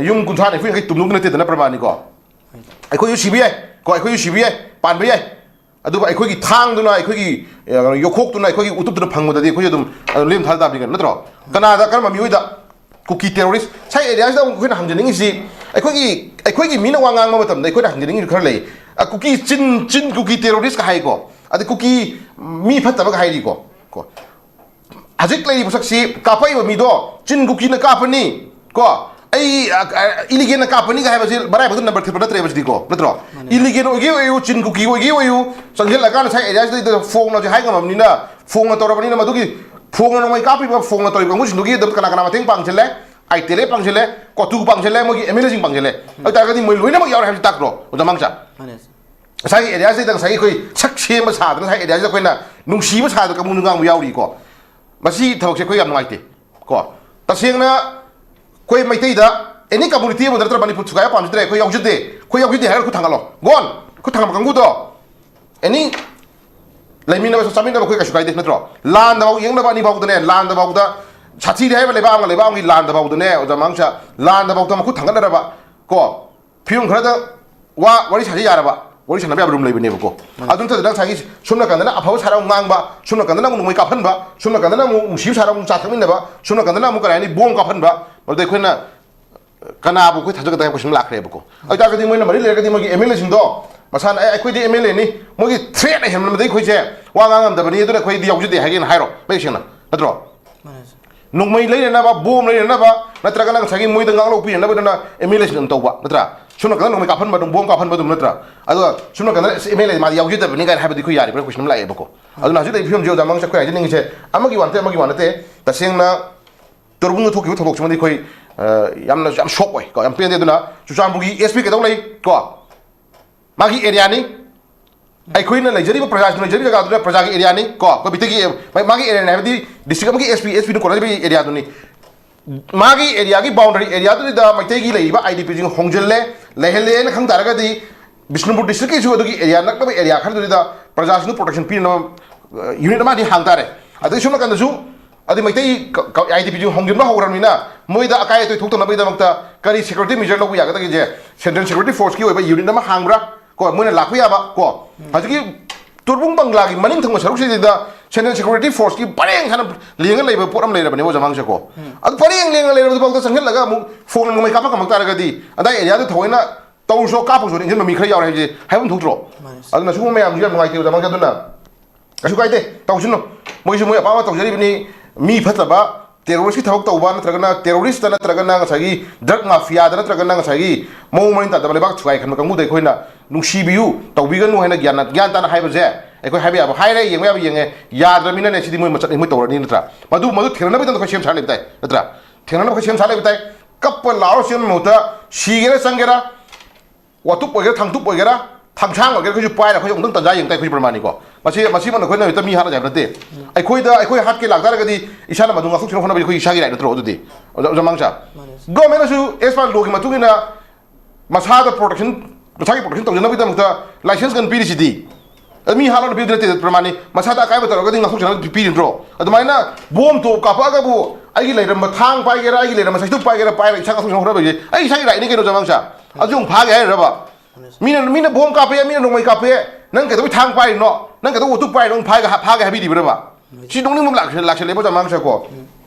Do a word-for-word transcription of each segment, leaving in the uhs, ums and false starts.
ꯌꯨꯝ ꯀꯨꯟꯊ꯭ꯔꯥ ꯅꯤꯐꯨ ꯌꯥꯡꯈꯩ ꯇꯨꯝꯗꯧꯗꯤ ꯅꯠꯇꯦꯗꯅ ꯄ꯭ꯔꯃꯥꯅꯤꯀꯣ꯫ ꯑꯩꯈꯣꯏꯁꯨ ꯁꯤꯕ ꯌꯥꯏ ꯀꯣ, ꯑꯩꯈꯣꯏꯁꯨ ꯁꯤꯕ ꯌꯥꯏ, ꯄꯥꯟꯕ ꯌꯥꯏ꯫ ꯑꯗꯨꯒ ꯑꯩꯈꯣꯏꯒꯤ ꯊꯥꯡꯗꯨꯅ, ꯑꯩꯈꯣꯏꯒꯤ, ꯑ, ꯌꯣꯈꯣꯛꯇꯨꯅ, ꯑꯩꯈꯣꯏꯒꯤ ꯎꯇꯨꯞꯇꯨꯅ ꯐꯪꯕꯗꯗꯤ ꯑꯩꯈꯣꯏꯁꯨ ꯑꯗꯨꯝ, ꯑꯗꯨꯝ ꯂꯦꯝ ꯊꯥꯗ ꯇꯥꯕꯅꯤ ꯀꯩꯅꯣ, ꯅꯠꯇ꯭ꯔꯣ? ꯀꯅꯥꯗ, ꯀꯔꯝꯕ ꯃꯤꯑꯣꯏꯗ? ꯀꯨꯀꯤ terrorist꯫ ꯁꯥꯏ ꯑꯦꯔꯤꯌꯥꯁꯤꯗ ꯑꯃꯨꯛ ꯑꯩꯈꯣꯏꯅ ꯍꯪꯖꯅꯤꯡꯉꯤꯁꯤ, ꯑꯩꯈꯣꯏꯒꯤ, ꯑꯩꯈꯣꯏꯒꯤ ꯃꯤꯅ ꯋꯥ ꯉꯥꯡꯕ ꯃꯇꯝꯗ ꯑꯩꯈꯣꯏꯅ ꯍꯪꯖꯅꯤꯡꯉꯤꯁꯤ ꯈꯔ ꯂꯩ꯫ ꯑ, ꯀꯨꯀꯤ ꯆꯤꯟ, ꯆꯤꯟ ꯀꯨꯀꯤ terrorist ꯀ ꯍꯥꯏꯀꯣ, ꯑꯗꯩ ꯀꯨꯀꯤ ꯃꯤ ꯐꯠꯇꯕꯒ ꯍꯥꯏꯔꯤꯀꯣ, ꯀꯣ꯫ ꯍꯧꯖꯤꯛ ꯂꯩꯔꯤꯕ ꯁꯛꯁꯤ ꯀꯥꯞꯄꯛꯏꯕ ꯃꯤꯗꯣ ꯆꯤꯟ ꯀꯨꯀꯤꯅ ꯀꯥꯞꯄꯅꯤ ꯀꯣ꯫ ꯑꯩ, ꯑ, ꯑ, illegal ꯅ ꯀꯥꯞꯄꯅꯤꯒ ꯍꯥꯏꯕꯁꯤ ꯃꯔꯥꯏꯕꯛꯇ number ꯊꯤꯠꯄ ꯅꯠꯇ꯭ꯔꯦꯕ ꯁꯤꯗꯤꯀꯣ, ꯅꯠꯇ꯭ꯔꯣ? ꯃꯥꯅꯦ꯫ Illegal ꯑꯣꯏꯒꯦ ꯑꯣꯏꯌꯨ, ꯆꯤꯟ ꯀꯨꯀꯤ ꯑꯣꯏꯒꯦ ꯑꯣꯏꯌꯨ, ꯆꯪꯁꯤꯜꯂꯀꯥꯟꯗ ꯁꯥꯏ ꯑꯦꯔꯤꯌꯥꯁꯤꯗꯩꯗ ꯐꯣꯡꯅꯁꯨ ꯍꯥꯏ ꯉꯝꯃꯕꯅꯤꯅ, ꯐꯣꯡꯅ ꯇꯧꯔꯕꯅꯤꯅ ꯃꯗꯨꯒꯤ ꯐꯣꯡꯅ ꯅꯣꯡꯃꯩ ꯀꯥꯞꯄꯤꯕ, ꯐꯣꯡꯅ ꯇꯧꯔꯤꯕ ꯀꯥꯡꯕꯨꯁꯤꯡꯗꯨꯒꯤ ꯑꯗꯨꯝ ꯀꯅꯥ ꯀꯅꯥ ꯃꯇꯦꯡ ꯄꯥꯡꯁꯤꯜꯂꯦ? ꯑꯥꯏ ꯇꯤ ꯑꯦꯜ ꯑꯦ ꯄꯥꯡꯁꯤꯜꯂꯦ, ꯀꯣꯇꯨ ꯄꯥꯡꯁꯤꯜꯂꯦ, ꯃꯣꯏꯒꯤ ꯑꯦꯝ ꯑꯦꯜ ꯑꯦꯁꯤꯡ ꯄꯥꯡꯁꯤꯜꯂꯦ꯫ ꯑꯗꯨ ꯑꯣꯏꯇꯥꯔꯒꯗꯤ ꯃꯣꯏ ꯂꯣꯏꯅꯃꯛ ꯌꯥꯎꯔꯦ ꯍꯥꯏꯕꯁꯤ ꯇꯥꯛꯇ꯭ꯔꯣ, ꯑꯣꯖꯥ ꯃꯥꯡꯆꯥ? ꯃꯥꯅꯦ꯫ ꯉꯁꯥꯏꯒꯤ ꯑꯦꯔꯤꯌꯥꯁꯤꯗ ꯉꯁꯥꯏꯒꯤ ꯑꯩꯈꯣꯏ ꯁꯛ ꯁꯦꯝꯕ ꯁꯥꯗꯅ, ꯉꯁꯥꯏ ꯑꯦꯔꯤꯌꯥꯁꯤꯗ ꯑꯩꯈꯣꯏꯅ ꯅꯨꯡꯁꯤꯕ ꯁꯥꯗꯅ ꯀꯃꯨꯅ ꯉꯥꯡꯕ ꯌꯥꯎꯔꯤꯀꯣ꯫ ꯃꯁꯤ ꯊꯕꯛꯁꯦ ꯑꯩꯈꯣꯏ ꯌꯥꯝ ꯅꯨꯡꯉꯥꯏꯇꯦ ꯀꯣ꯫ ꯇꯁꯦꯡꯅ ꯑꯩꯈꯣꯏ ꯃꯩꯇꯩꯗ any community ꯑꯃꯗ ꯅꯠꯇ꯭ꯔ ꯃꯅꯤꯄꯨꯔ ꯊꯨꯒꯥꯏꯕ ꯄꯥꯝꯖꯗ꯭ꯔꯦ, ꯑꯩꯈꯣꯏ ꯌꯥꯎꯖꯗꯦ, ꯑꯩꯈꯣꯏ ꯌꯥꯎꯖꯗꯦ ꯍꯥꯏꯔꯒ ꯈꯨꯠ ꯊꯥꯡꯒꯠꯂꯣ꯫ ꯒꯣꯟ! ꯈꯨꯠ ꯊꯥꯡꯒꯠꯄ ꯀꯥꯡꯕꯨꯗꯣ ꯑꯦꯅꯤ ꯂꯩꯃꯤꯟꯅꯕꯁꯨ ꯆꯥꯃꯤꯟꯅꯕ ꯑꯩꯈꯣꯏ ꯀꯩꯁꯨ ꯀꯥꯏꯗꯦ, ꯅꯠꯇ꯭ꯔꯣ? ꯂꯥꯟꯗꯐꯥꯎ ꯌꯦꯡꯅꯕ ꯑꯅꯤ ꯐꯥꯎꯗꯅꯦ, ꯂꯥꯟꯗꯐꯥꯎꯗ ꯁꯥꯊꯤꯔꯦ ꯍꯥꯏꯕ ꯂꯩꯕꯥꯛ ꯑꯃꯒ ꯂꯩꯕꯥꯛ ꯑꯃꯒꯤ ꯂꯥꯟꯗꯐꯥꯎꯗꯅꯦ, ꯑꯣꯖꯥ ꯃꯥꯡꯆꯥ, ꯂꯥꯟꯗꯐꯥꯎꯗ ꯃꯈꯨꯠ ꯊꯥꯡꯒꯠꯅꯔꯕ ꯀꯣ꯫ ꯐꯤꯕꯝ ꯈꯔꯗ ꯋꯥ ꯋꯥꯔꯤ ꯁꯥꯖ ꯌꯥꯔꯕ, ꯋꯥꯔꯤ ꯁꯥꯟꯅꯕ ꯌꯥꯕ ꯔꯨꯝ ꯂꯩꯕꯅꯦꯕꯀꯣ꯫ ꯃꯥꯅꯤ꯫ ꯑꯗꯨ ꯅꯠꯇꯗꯅ ꯉꯁꯥꯏꯒꯤ ꯁꯣꯝ ꯅꯥꯀꯟꯗꯅ ꯑꯐꯕ ꯁꯥꯔ ꯑꯃꯨꯛ ꯉꯥꯡꯕ, ꯁꯣꯝ ꯅꯥꯀꯟꯗꯅ ꯑꯃꯨꯛ ꯅꯣꯡꯃꯩ ꯀꯥꯞꯍꯟꯕ, ꯁꯣꯝ ꯅꯥꯀꯟꯗꯅ ꯑꯃꯨꯛ ꯅꯨꯡꯁꯤꯕ ꯁꯥꯔ ꯑꯃꯨꯛ ꯆꯥ ꯊꯛꯃꯤꯟꯅꯕ, ꯁꯣꯝ ꯅꯥꯀꯟꯗꯅ ꯑꯃꯨꯛ ꯀꯔꯤ ꯍꯥꯏꯅꯤ, ꯕꯣꯝ ꯀꯥꯞꯍꯟꯕ, ꯃꯗꯨꯗ ꯑꯩꯈꯣꯏꯅ ꯀꯅꯥꯕꯨ ꯑꯩꯈꯣꯏ ꯊꯥꯖꯒꯗꯒꯦ ꯍꯥꯏꯕ ꯀꯣꯏꯁꯟ ꯂꯥꯛꯈ꯭ꯔꯦꯕꯀꯣ꯫ ꯑꯗꯨ ꯑꯣꯏꯇꯥꯔꯒꯗꯤ ꯃꯣꯏꯅ ꯃꯔꯤ ꯂꯩꯔꯒꯗꯤ ꯃꯣꯏꯒꯤ ꯑꯦꯝ ꯑꯦꯜ ꯑꯦꯁꯤꯡꯗꯣ ꯃꯁꯥꯅ "ꯑꯦ, ꯑꯩꯈꯣꯏꯗꯤ ꯑꯦꯝ ꯑꯦꯜ ꯑꯦꯅꯤ, ꯃꯣꯏꯒꯤ ꯊ꯭ꯔꯦꯠꯅ ꯍꯦꯟꯃꯟꯕꯗꯒꯤ ꯑꯩꯈꯣꯏꯁꯦ ꯋꯥ ꯉꯥꯡ ꯉꯝꯗꯕꯅꯤ, ꯑꯗꯨꯅ ꯑꯩꯈꯣꯏꯗꯤ ꯌꯥꯎꯖꯗꯦ" ꯍꯥꯏꯒꯦꯅ ꯍꯥꯏꯔꯣ ꯃꯌꯦꯛ ꯁꯦꯡꯅ, ꯅꯠꯇ꯭ꯔꯣ? ꯃꯥꯅꯦ, ꯁꯥꯔ꯫ ꯅꯣꯡꯃꯩ ꯂꯩꯅꯅꯕ, ꯕꯣꯝ ꯂꯩꯅꯅꯕ, ꯅꯠꯇ꯭ꯔꯒꯅ ꯉꯁꯥꯏꯒꯤ ꯃꯣꯏꯗ ꯉꯥꯛꯂꯧ ꯄꯤꯅꯅꯕꯗꯨꯅ ꯑꯦꯝ ꯑꯦꯜ ꯑꯦꯁꯤꯡ ꯑꯗꯨꯝ ꯇꯧꯕ, ꯅꯠꯇ꯭ꯔꯥ? ꯁꯣꯝ ꯅꯥꯀꯟꯗ ꯅꯣꯡꯃꯩ ꯀꯥꯞꯍꯟꯕ ꯑꯗꯨꯝ, ꯕꯣꯝ ꯀꯥꯞꯍꯟꯕ ꯑꯗꯨꯝ, ꯅꯠꯇ꯭ꯔꯥ? ꯑꯗꯨꯒ ꯁꯣꯝ ꯅꯥꯀꯟꯗ "ꯑꯦꯁ, ꯑꯦꯝ ꯑꯦꯜ ꯑꯦ ꯃꯥꯗꯤ ꯌꯥꯎꯖꯗꯕꯅꯤ" ꯀꯥꯏꯅ ꯍꯥꯏꯕꯗꯤ ꯑꯩꯈꯣꯏ ꯌꯥꯔꯤꯕ꯭ꯔꯥ ꯀꯣꯏꯁꯟ ꯑꯃ ꯂꯥꯛꯑꯦꯕꯀꯣ꯫ ꯑꯗꯨꯅ ꯍꯧꯖꯤꯛ ꯂꯩꯔꯤꯕ ꯐꯤꯕꯝꯁꯦ ꯑꯣꯖꯥ ꯃꯉꯥꯡ ꯑꯩꯈꯣꯏ ꯍꯥꯏꯖꯅꯤꯡꯉꯤꯁꯦ ꯑꯃꯒꯤ ꯋꯥ ꯅꯠꯇꯦ, ꯑꯃꯒꯤ ꯋꯥ ꯅꯠꯇꯦ, ꯇꯁꯦꯡꯅ ꯇꯣꯔꯕꯨꯡꯗ ꯊꯣꯛꯈꯤꯕ ꯊꯧꯗꯣꯛꯁꯤꯃꯗꯤ ꯑꯩꯈꯣꯏ, ꯑ, ꯌꯥꯝꯅ ꯌꯥꯝ ꯁꯣꯛ ꯑꯣꯏ ꯀꯣ, ꯌꯥꯝ ꯄꯦꯟꯗꯦ꯫ ꯑꯗꯨꯅ ꯆꯨꯔꯆꯥꯟꯄꯨꯔꯒꯤ ꯑꯦꯁ ꯄꯤ ꯀꯩꯗꯧ ꯂꯩ ꯀꯣ? ꯃꯥꯒꯤ ꯑꯦꯔꯤꯌꯥꯅꯤ, ꯑꯩꯈꯣꯏꯅ ꯂꯩꯖꯔꯤꯕ ꯄ꯭ꯔꯖꯥꯁꯤꯡ ꯂꯩꯖꯔꯤꯕ ꯖꯒꯥꯗꯨꯗ ꯄ꯭ꯔꯖꯥꯒꯤ ꯑꯦꯔꯤꯌꯥꯅꯤ ꯀꯣ, ꯑꯩꯈꯣꯏ ꯃꯤꯇꯩꯒꯤ, ꯃꯥ-, ꯃꯥꯒꯤ ꯑꯦꯔꯤꯌꯥꯅꯤ ꯍꯥꯏꯕꯗꯤ ꯗꯤꯁꯇ꯭ꯔꯤꯛ ꯑꯃꯒꯤ ꯑꯦꯁ ꯄꯤ, ꯑꯦꯁ ꯄꯤꯅ ꯀꯣꯟꯅꯔꯤꯕ ꯑꯦꯔꯤꯌꯥꯗꯨꯅꯤ꯫ ꯃꯥꯒꯤ ꯑꯦꯔꯤꯌꯥꯒꯤ ꯕꯥꯎꯟꯗꯔꯤ ꯑꯦꯔꯤꯌꯥꯗꯨꯗ ꯃꯩꯇꯩꯒꯤ ꯂꯩꯔꯤꯕ ꯑꯥꯏ ꯗꯤ ꯄꯤꯁꯤꯡ ꯍꯣꯡꯖꯤꯜꯂꯦ, ꯂꯩꯍꯜꯂꯦꯅ ꯈꯪ ꯇꯥꯔꯒꯗꯤ ꯕꯤꯁꯅꯨꯄꯨꯔ ꯗꯤꯁꯇ꯭ꯔꯤꯛꯀꯤꯁꯨ ꯑꯗꯨꯒꯤ ꯑꯦꯔꯤꯌꯥ ꯅꯛꯅꯕ ꯑꯦꯔꯤꯌꯥ ꯈꯔꯗꯨꯗ ꯄ꯭ꯔꯖꯥꯁꯤꯡꯗꯨ ꯄ꯭ꯔꯣꯇꯦꯛꯁꯟ ꯄꯤꯅꯕ, ꯑ, ꯌꯨꯅꯤꯠ ꯑꯃꯗꯤ ꯍꯥꯡ ꯇꯥꯔꯦ꯫ ꯑꯗꯩ ꯁꯣꯝ ꯅꯥꯀꯟꯗꯁꯨ ꯑꯗꯩ ꯃꯩꯇꯩ ꯀ-, ꯀ-, ꯑꯥꯏ ꯗꯤ ꯄꯤꯁꯤꯡ ꯍꯣꯡꯖꯤꯟꯕ ꯍꯧꯈ꯭ꯔꯕꯅꯤꯅ ꯃꯣꯏꯗ ꯑꯀꯥꯏ ꯑꯇꯣꯏ ꯊꯣꯛꯇꯅꯕꯒꯤꯗꯃꯛꯇ ꯀꯔꯤ security measure ꯂꯧꯕ ꯌꯥꯒꯗꯒꯦꯁꯦ? Central Security Forceꯀꯤ ꯑꯣꯏꯕ unit ꯑꯃ ꯍꯥꯡꯕ꯭ꯔꯥ? ꯀꯣ, ꯃꯣꯏꯅ ꯂꯥꯛꯄ ꯌꯥꯕ, ꯀꯣ, ꯍꯧꯖꯤꯛꯀꯤ ꯇꯨꯔꯕꯨꯡ ꯕꯪꯒ꯭ꯂꯥꯒꯤ ꯃꯅꯤꯡ ꯊꯪꯕ ꯁꯔꯨꯛꯁꯤꯗ Central Security Forceꯀꯤ ꯄꯔꯦꯡ ꯁꯥꯅ ꯂꯦꯡꯉ ꯂꯩꯕ ꯄꯣꯠ ꯑꯃ ꯂꯩꯔꯕꯅꯦꯕ, ꯑꯣꯖꯥ ꯃꯥꯡꯁꯦꯀꯣ꯫ ꯑꯗꯨ ꯄꯔꯦꯡ ꯂꯦꯡꯉ ꯂꯩꯔꯕꯗꯨꯐꯥꯎꯗ ꯆꯪꯁꯤꯜꯂꯒ ꯑꯃꯨꯛ ꯐꯣꯟ ꯅꯣꯡꯃꯩ ꯀꯥꯞꯄ ꯀꯝꯃꯛ ꯇꯥꯔꯒꯗꯤ, ꯑꯗꯥꯏ areaꯗꯨ ꯊꯑꯣꯏꯅ ꯇꯧꯔꯁꯨ ꯀꯥꯞꯄꯁꯨ ꯏꯟꯖꯤꯟꯕ ꯃꯤ ꯈꯔ ꯌꯥꯎꯔꯦ ꯍꯥꯏꯁꯦ ꯍꯥꯏꯐꯝ ꯊꯣꯛꯇ꯭ꯔꯣ? ꯃꯥꯅꯦ꯫ ꯑꯗꯨꯅ ꯁꯤꯒꯨꯝꯕ ꯃꯌꯥꯝꯁꯤ ꯌꯥꯝ ꯅꯨꯡꯉꯥꯏꯇꯦ, ꯑꯣꯖꯥ ꯃꯥꯡꯁꯦ꯫ ꯑꯗꯨꯅ ꯀꯩꯁꯨ ꯀꯥꯏꯗꯦ, ꯇꯧꯁꯅꯨ꯫ ꯃꯣꯏꯁꯨ ꯃꯣꯏ ꯑꯄꯥꯝꯕ ꯇꯧꯖꯔꯤꯕꯅꯤ꯫ ꯃꯤ ꯐꯠꯇꯕ, terroristꯀꯤ ꯊꯕꯛ ꯇꯧꯕ ꯅꯠꯇ꯭ꯔꯒꯅ terroristꯇ ꯅꯠꯇ꯭ꯔꯒꯅ ꯉꯁꯥꯏꯒꯤ drug mafiaꯗ ꯅꯠꯇ꯭ꯔꯒꯅ ꯉꯁꯥꯏꯒꯤ ꯃꯑꯣꯡ ꯃꯔꯤꯟ ꯇꯥꯗꯕ ꯂꯩꯕꯥꯛ ꯊꯨꯒꯥꯏ ꯈꯟꯕ ꯀꯥꯡꯕꯨꯗ ꯑꯩꯈꯣꯏꯅ ꯅꯨꯡꯁꯤꯕꯤꯌꯨ, ꯇꯧꯕꯤꯒꯅꯨ ꯍꯥꯏꯅ ꯒ꯭ꯌꯥꯟ, ꯒ꯭ꯌꯥꯟ ꯇꯥꯅ ꯍꯥꯏꯕꯁꯦ ꯑꯩꯈꯣꯏ ꯍꯥꯏꯕ ꯌꯥꯕ ꯍꯥꯏꯔꯦ, ꯌꯦꯡꯕ ꯌꯥꯕ ꯌꯦꯡꯉꯦ꯫ ꯌꯥꯗ꯭ꯔꯃꯤꯅꯅꯦ, ꯁꯤꯗꯤ ꯃꯣꯏ ꯃꯆꯠꯅꯤ, ꯃꯣꯏ ꯇꯧꯔꯅꯤ ꯅꯠꯇ꯭ꯔꯥ? ꯃꯗꯨ, ꯃꯗꯨ ꯊꯦꯡꯅꯅꯕꯒꯤꯗꯃꯛꯇ ꯑꯩꯈꯣꯏ ꯁꯦꯝ ꯁꯥ ꯂꯩꯕ ꯇꯥꯏ ꯅꯠꯇ꯭ꯔꯥ? ꯊꯦꯡꯅꯅꯕ ꯑꯩꯈꯣꯏ ꯁꯦꯝ ꯁꯥ ꯂꯩꯕ ꯇꯥꯏ꯫ ꯀꯞꯄ ꯂꯥꯎꯔ ꯆꯦꯟꯕ ꯃꯍꯨꯠꯇ ꯁꯤꯒꯦꯔꯥ ꯆꯪꯒꯦꯔꯥ, ꯋꯥꯇꯨꯞ ꯑꯣꯏꯒꯦꯔꯥ, ꯊꯥꯡꯇꯨꯞ ꯑꯣꯏꯒꯦꯔꯥ, ꯊꯥꯡꯁꯥꯡ ꯑꯣꯏꯒꯦꯔꯥ, ꯑꯩꯈꯣꯏꯁꯨ ꯄꯥꯏꯔ ꯑꯩꯈꯣꯏ ꯑꯃꯨꯛꯇꯪ ꯇꯟꯖꯥ ꯌꯦꯡ ꯇꯥꯏ, ꯑꯩꯈꯣꯏꯁꯨ ꯄ꯭ꯔꯃꯥꯅꯤꯀꯣ꯫ ꯃꯁꯤ, ꯃꯁꯤꯃꯛꯅ ꯑꯩꯈꯣꯏꯅ ꯍꯦꯛꯇ ꯃꯤ ꯍꯥꯠꯂꯁꯦ ꯍꯥꯏꯕ ꯅꯠꯇꯦ꯫ ꯑꯩꯈꯣꯏꯗ, ꯑꯩꯈꯣꯏ ꯍꯥꯠꯀꯦ ꯂꯥꯛꯇꯥꯔꯒꯗꯤ ꯏꯁꯥꯅ ꯃꯗꯨ ꯉꯥꯛꯊꯣꯛꯆꯅꯕ ꯍꯣꯠꯅꯕꯗꯤ ꯑꯩꯈꯣꯏ ꯏꯁꯥꯒꯤ right ꯅꯠꯇ꯭ꯔꯣ? ꯑꯗꯨꯗꯤ, ꯑꯣꯖꯥ, ꯑꯣꯖꯥ ꯃꯥꯡꯁꯥ? ꯃꯥꯅꯦ꯫ Governmentꯅꯁꯨ as per lawꯒꯤ ꯃꯇꯨꯡ ꯏꯟꯅ ꯃꯁꯥꯗ protection, ꯃꯁꯥꯒꯤ protection ꯇꯧꯖꯅꯕꯒꯤꯗꯃꯛꯇ license ꯀꯟꯅ ꯄꯤꯔꯤꯁꯤꯗꯤ꯫ ꯑꯗꯨ ꯃꯤ ꯍꯥꯠꯂꯣꯅ ꯄꯤꯕꯗꯤ ꯅꯠꯇꯦ, ꯄ꯭ꯔꯃꯥꯅꯤ꯫ ꯃꯁꯥꯗ ꯑꯀꯥꯏꯕ ꯇꯧꯔꯒꯗꯤ ꯉꯥꯛꯊꯣꯛꯆꯅꯕ ꯄꯤꯔꯤꯅꯠꯇ꯭ꯔꯣ? ꯑꯗꯨꯃꯥꯏꯅ ꯕꯣꯝ ꯇꯣꯞ ꯀꯥꯞꯄꯛꯑꯒꯕꯨ ꯑꯩꯒꯤ ꯂꯩꯔꯝꯕ ꯊꯥꯡ ꯄꯥꯏꯒꯦꯔꯥ, ꯑꯩꯒꯤ ꯂꯩꯔꯝꯕ ꯆꯩꯇꯨꯞ ꯄꯥꯏꯒꯦꯔꯥ, ꯄꯥꯏꯔꯒ ꯏꯁꯥ ꯉꯥꯛꯊꯣꯛꯆꯅꯕ ꯍꯣꯠꯅꯕ ꯍꯥꯏꯁꯦ ꯑꯩ ꯏꯁꯥꯒꯤ rightꯅꯤ ꯀꯩꯅꯣ, ꯑꯣꯖꯥ ꯃꯥꯡꯁꯥ꯫ ꯑꯗꯨ ꯑꯃꯨꯛ ꯐꯥꯒꯦ ꯍꯥꯏꯔꯕ? ꯃꯤꯅ, ꯃꯤꯅ ꯕꯣꯝ ꯀꯥꯞꯄꯦ, ꯃꯤꯅ ꯅꯣꯡꯃꯩ ꯀꯥꯞꯄꯦ, ꯅꯪ ꯀꯩꯗꯧꯕꯩ ꯊꯥꯡ ꯄꯥꯏꯔꯤꯅꯣ? ꯅꯪ ꯀꯩꯗꯧꯕꯩ ꯋꯥꯇꯨꯞ ꯄꯥꯏꯔꯤꯅꯣ? ꯐꯥꯒꯦ, ꯐꯥꯒꯦ ꯍꯥꯏꯕꯤꯔꯤꯕ꯭ꯔꯕ? ꯁꯤ ꯅꯣꯛꯅꯤꯡꯕ ꯑꯃ ꯂꯥꯛꯁꯜ-, ꯂꯥꯛꯁꯜꯂꯦꯕ, ꯑꯣꯖꯥ ꯃꯥꯡꯁꯥꯀꯣ꯫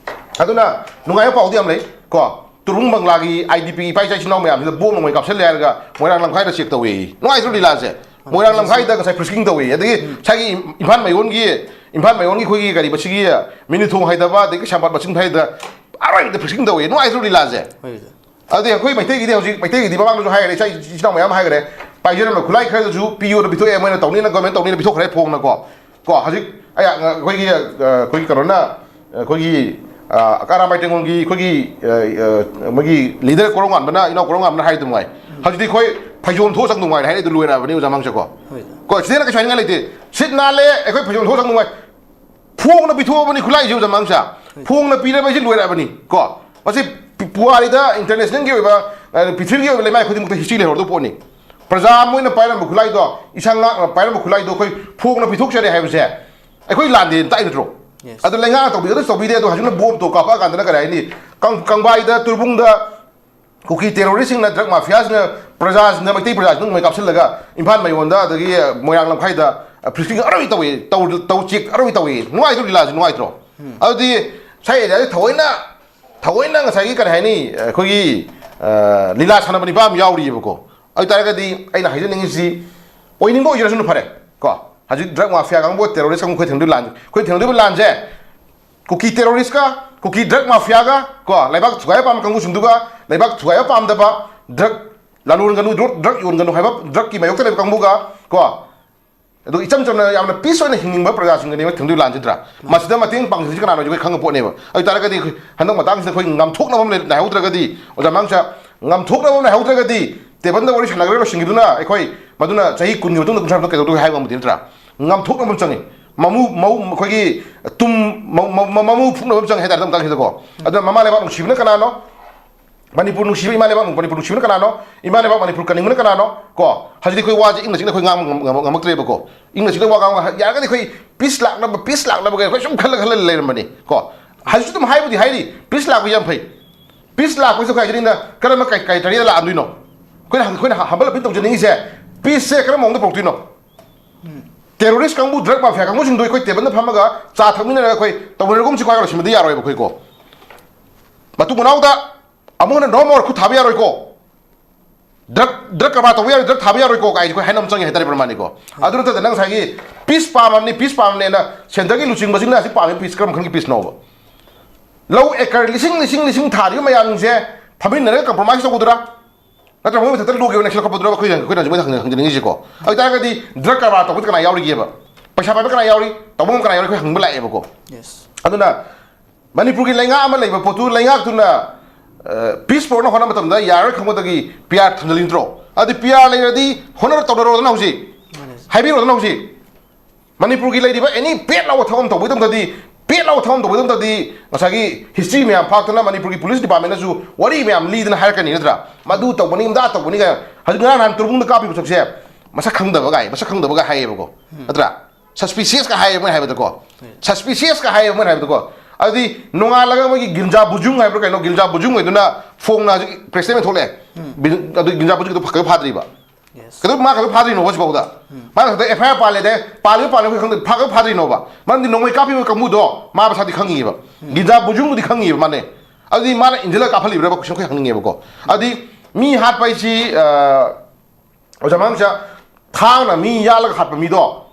ꯑꯗꯨꯅ ꯅꯨꯡꯉꯥꯏꯕ ꯄꯥꯎꯗꯤ ꯌꯥꯝ ꯂꯩ ꯀꯣ꯫ ꯇꯨꯔꯕꯨꯡ ꯕꯪꯒ꯭ꯂꯥꯒꯤ IDPꯒꯤ ꯏꯄꯥ ꯏꯆꯥ ꯏꯆꯤꯟ ꯏꯅꯥꯎ ꯃꯌꯥꯝꯁꯤꯗ ꯕꯣꯝ ꯅꯣꯡꯃꯩ ꯀꯥꯞꯁꯜꯂꯦ ꯍꯥꯏꯔꯒ ꯃꯣꯏꯔꯥꯡ ꯂꯝꯈꯥꯏꯗ check ꯇꯧꯋꯦ꯫ ꯅꯨꯡꯉꯥꯏꯇ꯭ꯔꯣ ꯂꯤꯂꯥꯁꯦ? ꯃꯣꯏꯔꯥꯡ ꯂꯝꯈꯥꯏꯗ ꯉꯁꯥꯏ frisking ꯇꯧꯋꯦ꯫ ꯑꯗꯒꯤ ꯉꯁꯥꯏꯒꯤ ꯏꯝꯐꯥꯜ ꯃꯌꯣꯟꯒꯤ, ꯏꯝꯐꯥꯜ ꯃꯌꯣꯟꯒꯤ ꯑꯩꯈꯣꯏꯒꯤ ꯀꯔꯤ ꯃꯁꯤꯒꯤ ꯃꯤꯅꯨꯊꯣꯡ ꯍꯥꯏꯗꯕ, ꯑꯗꯒꯤ ꯀꯩꯁꯥꯝꯄꯥꯠ ꯃꯆꯤꯟ ꯍꯥꯏꯗ ꯑꯔꯣꯏꯕꯗ frisking ꯇꯧꯋꯦ꯫ ꯅꯨꯡꯉꯥꯏꯇ꯭ꯔꯣ ꯂꯤꯂꯥꯁꯦ? ꯍꯣꯏ, ꯑꯣꯖꯥ꯫ ꯑꯗꯨꯗꯤ ꯑꯩꯈꯣꯏ ꯃꯩꯇꯩꯒꯤꯗꯤ ꯍꯧꯖꯤꯛ, ꯃꯩꯇꯩꯒꯤꯗꯤ ꯃꯃꯥꯡꯗꯁꯨ ꯍꯥꯏꯈ꯭ꯔꯦ, ꯏꯆꯥ ꯏꯆꯤꯟ ꯏꯅꯥꯎ ꯃꯌꯥꯝ ꯍꯥꯏꯈ꯭ꯔꯦ, ꯄꯥꯏꯖꯔꯝꯕ ꯈꯨꯠꯂꯥꯏ ꯈꯔꯗꯁꯨ ꯄꯤꯌꯣꯅ ꯄꯤꯊꯣꯛꯑꯦ, ꯃꯣꯏꯅ ꯇꯧꯅꯤꯅ, government ꯇꯧꯅꯤꯅ ꯄꯤꯊꯣꯛꯈ꯭ꯔꯦ ꯐꯣꯡꯅꯀꯣ꯫ ꯀꯣ, ꯍꯧꯖꯤꯛ ꯑꯩ, ꯑ, ꯑꯩꯈꯣꯏꯒꯤ, ꯑ, ꯑꯩꯈꯣꯏꯒꯤ ꯀꯩꯅꯣꯅ, ꯑ, ꯑꯔꯥꯝꯕꯥꯏ ꯇꯦꯡꯒꯣꯜꯒꯤ ꯑꯩꯈꯣꯏꯒꯤ, ꯑ, ꯑ, ꯃꯣꯏꯒꯤ leader ꯀꯣꯔꯧꯉꯥꯟꯕꯅ, ꯏꯅꯥꯎ ꯀꯣꯔꯧꯉꯥꯟꯕꯅ ꯍꯥꯏꯗꯨ ꯅꯨꯡꯉꯥꯏ꯫ ꯍꯧꯖꯤꯛꯇꯤ ꯑꯩꯈꯣꯏ ꯐꯩꯖꯣꯝ ꯊꯣꯛꯑ ꯆꯪ ꯅꯨꯡꯉꯥꯏꯔꯦ ꯍꯥꯏꯔꯛꯏꯗꯣ ꯂꯣꯏꯔꯛꯑꯕꯅꯤ, ꯑꯣꯖꯥ ꯃꯥꯡꯁꯥꯀꯣ꯫ ꯍꯣꯏ꯫ ꯀꯣ, ꯁꯤꯗꯅ ꯀꯩꯁꯨ ꯍꯥꯏꯅꯤꯡꯉꯥꯏ ꯂꯩꯇꯦ꯫ ꯁꯤꯠ ꯅꯥꯜꯂꯦ, ꯑꯩꯈꯣꯏ ꯐꯩꯖꯣꯝ ꯊꯣꯛꯑ ꯆꯪ ꯅꯨꯡꯉꯥꯏ꯫ ꯐꯣꯡꯅ ꯄꯤꯊꯣꯛꯑꯕꯅꯤ ꯈꯨꯠꯂꯥꯏꯁꯦ, ꯑꯣꯖꯥ ꯃꯥꯡꯁꯥ꯫ ꯐꯣꯡꯅ ꯄꯤꯔꯕ ꯍꯥꯏꯁꯤ ꯂꯣꯏꯔꯛꯑꯕꯅꯤ ꯀꯣ꯫ ꯃꯁꯤ ꯄꯨ-, ꯄꯨꯋꯥꯔꯤꯗ, internationalꯒꯤ ꯑꯣꯏꯕ, ꯑ, ꯄ꯭ꯔꯤꯊꯤꯕꯤꯒꯤ ꯑꯣꯏꯕ ꯂꯩꯃꯥꯏ ꯈꯨꯗꯤꯡꯃꯛꯇ history ꯂꯩꯍꯧꯔꯗꯕ ꯄꯣꯠꯅꯤ꯫ ꯄ꯭ꯔꯖꯥ ꯃꯣꯏꯅ ꯄꯥꯏꯔꯝꯕ ꯈꯨꯠꯂꯥꯏꯗꯣ, ꯏꯁꯥ ꯉꯥꯛꯅ ꯄꯥꯏꯔꯝꯕ ꯈꯨꯠꯂꯥꯏꯗꯣ ꯑꯩꯈꯣꯏ ꯐꯣꯡꯅ ꯄꯤꯊꯣꯛꯆꯔꯦ ꯍꯥꯏꯕꯁꯦ ꯑꯩꯈꯣꯏ ꯂꯥꯟꯗꯦꯅ ꯇꯥꯛꯏ ꯅꯠꯇ꯭ꯔꯣ? ꯑꯗꯨ ꯂꯩꯉꯥꯛꯅ ꯇꯧꯕꯤꯒꯗ꯭ꯔꯁꯨ ꯇꯧꯕꯤꯗꯦ, ꯑꯗꯣ ꯍꯧꯖꯤꯛꯅ ꯕꯣꯝ ꯇꯣ ꯀꯥꯞꯄꯛꯑꯀꯥꯟꯗꯅ ꯀꯔꯤ ꯍꯥꯏꯅꯤ? ꯀꯪ-, ꯀꯪꯕꯥꯏꯗ, ꯇꯨꯔꯕꯨꯡꯗ ꯀꯨꯀꯤ ꯇꯦꯔꯣꯔꯤꯁꯁꯤꯡꯅ, ꯗ꯭ꯔꯒ ꯃꯥꯐꯤꯌꯥꯁꯤꯡꯅ ꯄ꯭ꯔꯖꯥꯁꯤꯡꯗ, ꯃꯩꯇꯩ ꯄ꯭ꯔꯖꯥꯁꯤꯡꯗ ꯅꯣꯡꯃꯩ ꯀꯥꯞꯁꯤꯜꯂꯒ ꯏꯝꯐꯥꯜ ꯃꯌꯣꯟꯗ, ꯑꯗꯒꯤ ꯃꯣꯏꯔꯥꯡ ꯂꯝꯈꯥꯏꯗ, ꯑ, ꯐ꯭ꯔꯤꯁꯀꯤꯡ ꯑꯔꯣꯏ ꯇꯧꯏ, ꯇꯧ-, ꯇꯧ ꯆꯦꯛ ꯑꯔꯣꯏ ꯇꯧꯏ꯫ ꯅꯨꯡꯉꯥꯏꯇ꯭ꯔꯣ ꯂꯤꯂꯥꯁꯤ? ꯅꯨꯡꯉꯥꯏꯇ꯭ꯔꯣ? ꯑꯗꯨꯗꯤ ꯁꯥꯏ ꯑꯦꯔꯤꯌꯥꯁꯤ ꯊꯑꯣꯏꯅ, ꯊꯑꯣꯏꯅ ꯉꯁꯥꯏꯒꯤ ꯀꯔꯤ ꯍꯥꯏꯅꯤ, ꯑꯩꯈꯣꯏꯒꯤ, ꯑ, ꯂꯤꯂꯥ ꯁꯥꯟꯅꯕ ꯅꯤꯄꯥ ꯑꯃ ꯌꯥꯎꯔꯤꯑꯕꯀꯣ꯫ ꯑꯗꯨ ꯇꯥꯔꯒꯗꯤ ꯑꯩꯅ ꯍꯥꯏꯖꯅꯤꯡꯉꯤꯁꯤ, ꯑꯣꯏꯅꯤꯡꯕ ꯑꯣꯏꯖꯔꯁꯅꯨ, ꯐꯔꯦ ꯀꯣ꯫ ꯍꯧꯖꯤꯛ ꯗ꯭ꯔꯒ ꯃꯥꯐꯤꯌꯥ ꯀꯥꯡꯕꯨ, ꯇꯦꯔꯣꯔꯤꯁ ꯀꯥꯡꯕꯨ ꯑꯩꯈꯣꯏ ꯊꯦꯡꯅꯗꯣꯏ ꯂꯥꯟ-, ꯑꯩꯈꯣꯏ ꯊꯦꯡꯅꯗꯣꯏꯕ ꯂꯥꯟꯁꯦ, ꯀꯨꯀꯤ ꯇꯦꯔꯣꯔꯤꯁꯀ, ꯀꯨꯀꯤ ꯗ꯭ꯔꯒ ꯃꯥꯐꯤꯌꯥꯒ ꯀꯣ, ꯂꯩꯕꯥꯛ ꯊꯨꯒꯥꯏꯕ ꯄꯥꯝꯕ ꯀꯥꯡꯕꯨꯁꯤꯡꯗꯨꯒ, ꯂꯩꯕꯥꯛ ꯊꯨꯒꯥꯏꯕ ꯄꯥꯝꯗꯕ, ꯗ꯭ꯔꯒ ꯂꯂꯣꯟꯒꯅꯨ, ꯗ꯭ꯔꯒ ꯌꯣꯟꯒꯅꯨ ꯍꯥꯏꯕ ꯗ꯭ꯔꯒꯀꯤ ꯃꯥꯌꯣꯛꯇ ꯂꯩꯕ ꯀꯥꯡꯕꯨꯒ ꯀꯣ, ꯑꯗꯨꯒ ꯏꯆꯝ ꯆꯝꯅ ꯌꯥꯝꯅ ꯄꯤꯁ ꯑꯣꯏꯅ ꯍꯤꯡꯅꯤꯡꯕ ꯄ꯭ꯔꯖꯥꯁꯤꯡꯒꯅꯦꯕ ꯊꯦꯡꯅꯗꯣꯏ ꯂꯥꯟꯁꯤꯗ꯭ꯔꯥ? ꯃꯁꯤꯗ ꯃꯇꯦꯡ ꯄꯥꯡꯁꯤꯟꯁꯤ ꯀꯅꯥꯅꯣ? ꯑꯩꯈꯣꯏ ꯈꯪꯕ ꯄꯣꯠꯅꯦꯕ꯫ ꯑꯗꯨ ꯇꯥꯔꯒꯗꯤ ꯑꯩꯈꯣꯏ ꯍꯟꯗꯛ ꯃꯇꯥꯡꯁꯤꯗ ꯑꯩꯈꯣꯏ ꯉꯥꯝꯊꯣꯛꯅꯕ ꯑꯃ ꯂꯩ-, ꯂꯩꯍꯧꯗ꯭ꯔꯒꯗꯤ, ꯑꯣꯖꯥ ꯃꯥꯡꯁꯥ, ꯉꯥꯝꯊꯣꯛꯅꯕ ꯑꯃ ꯂꯩꯍꯧꯗ꯭ꯔꯒꯗꯤ, ꯇꯦꯕꯜꯗ ꯋꯥꯔꯤ ꯁꯥꯟꯅꯈ꯭ꯔꯒ ꯂꯣꯏꯁꯤꯟꯈꯤꯗꯨꯅ ꯑꯩꯈꯣꯏ ꯃꯗꯨꯅ ꯆꯍꯤ ꯀꯨꯟꯒꯤ ꯃꯇꯨꯡꯗ, ꯀꯨꯟꯊ꯭ꯔꯥ ꯃꯇꯨꯡꯗ ꯀꯩꯗꯧꯗꯣꯏ ꯍꯥꯏꯕ ꯉꯝꯗꯦ ꯅꯠꯇ꯭ꯔꯥ? ꯉꯥꯝꯊꯣꯛꯅꯕ ꯑꯃ ꯆꯪꯉꯤ꯫ ꯃꯃꯨ-, ꯃꯧ-, ꯑꯩꯈꯣꯏꯒꯤ ꯇꯨꯝ-, ꯃꯧ-, ꯃꯧ-, ꯃꯧ-, ꯃꯃꯨ ꯐꯨꯛꯅꯕ ꯑꯃ ꯆꯪꯉꯤ ꯍꯥꯏꯇꯥꯔꯦ, ꯃꯇꯥꯡꯁꯤꯗꯀꯣ꯫ ꯑꯗꯨꯅ ꯃꯃꯥ ꯂꯩꯕꯥꯛ ꯅꯨꯡꯁꯤꯕꯅ ꯀꯅꯥꯅꯣ? ꯃꯅꯤꯄꯨꯔ ꯅꯨꯡꯁꯤꯕ ꯏꯃꯥ ꯂꯩꯕꯥꯛ, ꯃꯅꯤꯄꯨꯔ ꯅꯨꯡꯁꯤꯕꯅ ꯀꯅꯥꯅꯣ? ꯏꯃꯥ ꯂꯩꯕꯥꯛ ꯃꯅꯤꯄꯨꯔ ꯀꯟꯅꯤꯡꯕꯅ ꯀꯅꯥꯅꯣ? ꯀꯣ, ꯍꯧꯖꯤꯛꯇꯤ ꯑꯩꯈꯣꯏ ꯋꯥꯁꯦ ꯏꯪꯅ ꯆꯤꯛꯅ ꯑꯩꯈꯣꯏ ꯉꯥꯡꯕ ꯉꯝ-, ꯉꯝ-, ꯉꯝꯃꯛꯇ꯭ꯔꯦꯕꯀꯣ꯫ ꯏꯪꯅ ꯆꯤꯛꯅ ꯋꯥ ꯉꯥꯡꯕ ꯌꯥꯔꯒꯗꯤ ꯑꯩꯈꯣꯏ ꯄꯤꯁ ꯂꯥꯛꯅꯕ, ꯄꯤꯁ ꯂꯥꯛꯅꯕꯒꯤ ꯑꯩꯈꯣꯏ ꯁꯨꯝ ꯈꯜꯂ ꯈꯜꯂ ꯂꯩꯔꯝꯕꯅꯤ ꯀꯣ꯫ ꯍꯧꯖꯤꯛꯁꯨ ꯑꯗꯨꯝ ꯍꯥꯏꯕꯨꯗꯤ ꯍꯥꯏꯔꯤ, ꯄꯤꯁ ꯂꯥꯛꯄꯁꯦ ꯌꯥꯝ ꯐꯩ꯫ ꯄꯤꯁ ꯂꯥꯛꯄꯁꯤꯗ ꯑꯩꯈꯣꯏ ꯍꯥꯏꯖꯅꯤꯡꯉꯤꯅ ꯀꯔꯝꯕ ꯀ꯭ꯔꯥꯏ-, ꯀ꯭ꯔꯥꯏꯇꯦꯔꯤꯌꯥꯗ ꯂꯥꯛꯑꯝꯗꯣꯏꯅꯣ? ꯑꯩꯈꯣꯏꯅ ꯍꯪ-, ꯑꯩꯈꯣꯏꯅ ꯍ-, humble appeal ꯇꯧꯖꯅꯤꯡꯉꯤꯁꯦ, ꯄꯤꯁꯁꯦ ꯀꯔꯝꯕ ꯃꯑꯣꯡꯗ ꯄꯨꯔꯛꯇꯣꯏꯅꯣ? ꯇꯦꯔꯣꯔꯤꯁ ꯀꯥꯡꯕꯨ, ꯗ꯭ꯔꯒ ꯃꯥꯐꯤꯌꯥ ꯀꯥꯡꯕꯨꯁꯤꯡꯗꯣ ꯑꯩꯈꯣꯏ ꯇꯦꯕꯜꯗ ꯐꯝꯃꯒ ꯆꯥ ꯊꯛꯃꯤꯟꯅꯔꯒ ꯑꯩꯈꯣꯏ ꯇꯧꯅꯔꯒꯨꯝꯁꯤꯀꯣ ꯍꯥꯏꯔꯒ ꯂꯣꯏꯁꯤꯟꯕꯗꯤ ꯌꯥꯔꯣꯏꯕ ꯑꯩꯈꯣꯏꯀꯣ꯫ ꯃꯇꯨꯡ ꯃꯅꯥꯎꯗ ꯑꯃꯨꯛ ꯍꯟꯅ no more ꯈꯨꯠ ꯊꯥꯕ ꯌꯥꯔꯣꯏꯀꯣ꯫ ꯗ꯭ꯔꯒ, ꯗ꯭ꯔꯒ ꯀꯔꯕꯥꯔ ꯇꯧꯕ ꯌꯥꯔꯣꯏ, ꯗ꯭ꯔꯒ ꯊꯥꯕ ꯌꯥꯔꯣꯏꯀꯣ ꯀꯥꯏꯁꯦ ꯑꯩꯈꯣꯏ ꯍꯥꯏꯅꯕ ꯆꯪꯉꯦ ꯍꯥꯏꯇꯥꯔꯦ, ꯄ꯭ꯔꯃꯥꯅꯤꯀꯣ꯫ ꯑꯗꯨ ꯅꯠꯇꯗ ꯅꯪ ꯉꯁꯥꯏꯒꯤ ꯄꯤꯁ ꯄꯥꯝꯃꯕꯅꯤ, ꯄꯤꯁ ꯄꯥꯝꯃꯕꯅꯦꯅ ꯁꯦꯟꯇꯔꯒꯤ ꯂꯨꯆꯤꯡꯕꯁꯤꯡꯅ ꯑꯁꯤ ꯄꯥꯝꯃꯤ, ꯄꯤꯁ ꯀꯔꯝꯕ ꯃꯈꯜꯒꯤ ꯄꯤꯁꯅꯣꯕ? ꯂꯧ ꯑꯦꯀꯔ ꯂꯤꯁꯤꯡ, ꯂꯤꯁꯤꯡ, ꯂꯤꯁꯤꯡ ꯊꯥꯔꯤꯕ ꯃꯌꯥꯝꯁꯦ ꯐꯝꯃꯤꯟꯅꯔꯒ ꯀꯝꯄ꯭ꯔꯣꯃꯥꯏꯁ ꯇꯧꯒꯗ꯭ꯔꯥ? ꯅꯠꯇ꯭ꯔꯒ ꯃꯣꯏ ꯃꯊꯛꯇ ꯂꯣꯒꯤ ꯑꯣꯏꯅ ꯂꯧꯈꯠꯄꯗꯨꯔꯕ ꯑꯩꯈꯣꯏ, ꯑꯩꯈꯣꯏꯅ ꯍꯧꯖꯤꯛ ꯍꯪ-, ꯍꯪꯖꯅꯤꯡꯉꯤꯁꯤꯀꯣ? ꯑꯗꯨ ꯑꯣꯏꯇꯥꯔꯒꯗꯤ ꯗ꯭ꯔꯒ ꯀꯔꯕꯥꯔ ꯇꯧꯕꯗ ꯀꯅꯥ ꯌꯥꯎꯔꯤꯒꯦꯕ? ꯄꯩꯁꯥ ꯄꯥꯏꯕ ꯀꯅꯥ ꯌꯥꯎꯔꯤ? ꯇꯧꯕ ꯉꯝꯕ ꯀꯅꯥ ꯌꯥꯎꯔꯤ? ꯑꯩꯈꯣꯏ ꯍꯪꯕ ꯂꯥꯛꯑꯦꯕꯀꯣ꯫ ꯑꯗꯨꯅ ꯃꯅꯤꯄꯨꯔꯒꯤ ꯂꯩꯉꯥꯛ ꯑꯃ ꯂꯩꯕ ꯄꯣꯠꯇꯨ ꯂꯩꯉꯥꯛꯇꯨꯅ, ꯑ, ꯄꯤꯁ ꯄꯨꯔꯛꯅ ꯍꯣꯠꯅꯕ ꯃꯇꯝꯗ ꯌꯥꯔꯣꯏ ꯈꯪꯕꯗꯒꯤ ꯄꯤ ꯑꯥꯔ ꯊꯝꯖꯤꯜꯂꯤꯅ ꯅꯠꯇ꯭ꯔꯣ? ꯑꯗꯨ ꯄꯤ ꯑꯥꯔ ꯂꯩꯔꯗꯤ ꯍꯣꯠꯅꯔ ꯇꯧꯅꯔꯣꯗꯅ ꯍꯧꯖꯤꯛ꯫ ꯍꯥꯏꯕꯤꯔꯣꯗꯅ ꯍꯧꯖꯤꯛ꯫ ꯃꯅꯤꯄꯨꯔꯒꯤ ꯂꯩꯔꯤꯕ ꯑꯦꯅꯤ ꯄꯦꯠ ꯂꯥꯎꯕ ꯊꯕꯛ ꯑꯃ ꯇꯧꯕꯒꯤ ꯃꯇꯝꯗꯗꯤ, ꯄꯦꯠ ꯂꯥꯎꯕ ꯊꯕꯛ ꯑꯃ ꯇꯧꯕꯒꯤ ꯃꯇꯝꯗꯗꯤ ꯉꯁꯥꯏꯒꯤ ꯍꯤꯁꯇ꯭ꯔꯤ ꯃꯌꯥꯝ ꯐꯥꯛꯇꯅ ꯃꯅꯤꯄꯨꯔꯒꯤ ꯄꯨꯂꯤꯁ ꯗꯤꯄꯥꯔꯠꯃꯦꯟꯅꯁꯨ ꯋꯥꯔꯤ ꯃꯌꯥꯝ ꯂꯤꯗꯅ ꯍꯥꯏꯔꯛꯀꯅꯤ ꯅꯠꯇ꯭ꯔꯥ? ꯃꯗꯨ ꯇꯧꯕꯅꯤ, ꯑꯗꯥ ꯇꯧꯕꯅꯤ ꯀꯥꯏꯅ꯫ ꯍꯧꯖꯤꯛ ꯉꯔꯥꯡ ꯅꯍꯥꯟ ꯇꯨꯔꯕꯨꯡꯗ ꯀꯥꯞꯄꯤꯕ ꯁꯛꯁꯦ ꯃꯁꯛ ꯈꯪꯗꯕ ꯀꯥꯏ, ꯃꯁꯛ ꯈꯪꯗꯕꯒ ꯍꯥꯏꯌꯦꯕꯀꯣ꯫ ꯅꯠꯇ꯭ꯔꯥ? ꯁꯁꯄꯤꯁꯤꯌꯁꯀ ꯍꯥꯏꯌꯦ ꯃꯣꯏꯅ ꯍꯥꯏꯕꯗꯀꯣ꯫ ꯁꯁꯄꯤꯁꯤꯌꯁꯀ ꯍꯥꯏꯌꯦ ꯃꯣꯏꯅ ꯍꯥꯏꯕꯗꯀꯣ꯫ ꯑꯗꯨꯗꯤ ꯅꯣꯡꯉꯥꯜꯂꯒ ꯃꯣꯏꯒꯤ ꯒꯤꯟꯖꯥ ꯕꯨꯖꯨꯡ ꯍꯥꯏꯕ꯭ꯔꯥ ꯀꯩꯅꯣ, ꯒꯤꯟꯖꯥ ꯕꯨꯖꯨꯡ ꯍꯥꯏꯗꯨꯅ ꯐꯣꯡꯅ ꯍꯧꯖꯤꯛ ꯄ꯭ꯔꯦꯁ ꯁ꯭ꯇꯦꯠꯃꯦꯟ ꯊꯣꯛꯂꯛꯑꯦ꯫ ꯑꯗꯨ ꯒꯤꯟꯖꯥ ꯕꯨꯖꯨꯡꯒꯤꯗꯣ ꯈꯛꯇ ꯐꯥꯗ꯭ꯔꯤꯕ꯫ ꯀꯩꯗꯧ ꯃꯥ ꯈꯛꯇ ꯐꯥꯗ꯭ꯔꯤꯅꯣꯕ ꯍꯧꯖꯤꯛꯐꯥꯎꯗ? ꯃꯥ ꯈꯛꯇ ꯑꯦꯐ ꯑꯥꯏ ꯑꯥꯔ ꯄꯥꯜꯂꯦꯗꯥꯏ? ꯄꯥꯜꯂꯤꯕ ꯄꯥꯜꯂꯤꯕ ꯑꯩꯈꯣꯏ ꯈꯪꯗꯦ, ꯐꯥꯈ꯭ꯔ ꯐꯥꯗ꯭ꯔꯤꯅꯣꯕ? ꯃꯔꯝꯗꯤ ꯅꯣꯡꯃꯩ ꯀꯥꯞꯄꯤꯕ ꯀꯥꯡꯕꯨꯗꯣ ꯃꯥ ꯃꯁꯥꯗꯤ ꯈꯪꯉꯤꯕ꯫ ꯒꯤꯟꯖꯥ ꯕꯨꯖꯨꯡꯗꯨꯗꯤ ꯈꯪꯉꯤꯕ ꯃꯥꯅꯦ꯫ ꯑꯗꯨꯗꯤ ꯃꯥꯅ ꯏꯟꯖꯜꯂꯒ ꯀꯥꯞꯍꯜꯂꯤꯕ꯭ꯔꯕ question ꯑꯩꯈꯣꯏ ꯍꯪꯅꯤꯡꯉꯦꯕꯀꯣ꯫ ꯑꯗꯨꯗꯤ ꯃꯤ ꯍꯥꯠꯄ ꯍꯥꯏꯁꯤ, ꯑ, ꯑꯣꯖꯥ ꯃꯥꯡꯁꯥ, ꯊꯥꯡꯅ ꯃꯤ ꯌꯥꯜꯂꯒ ꯍꯥꯠꯄ ꯃꯤꯗꯣ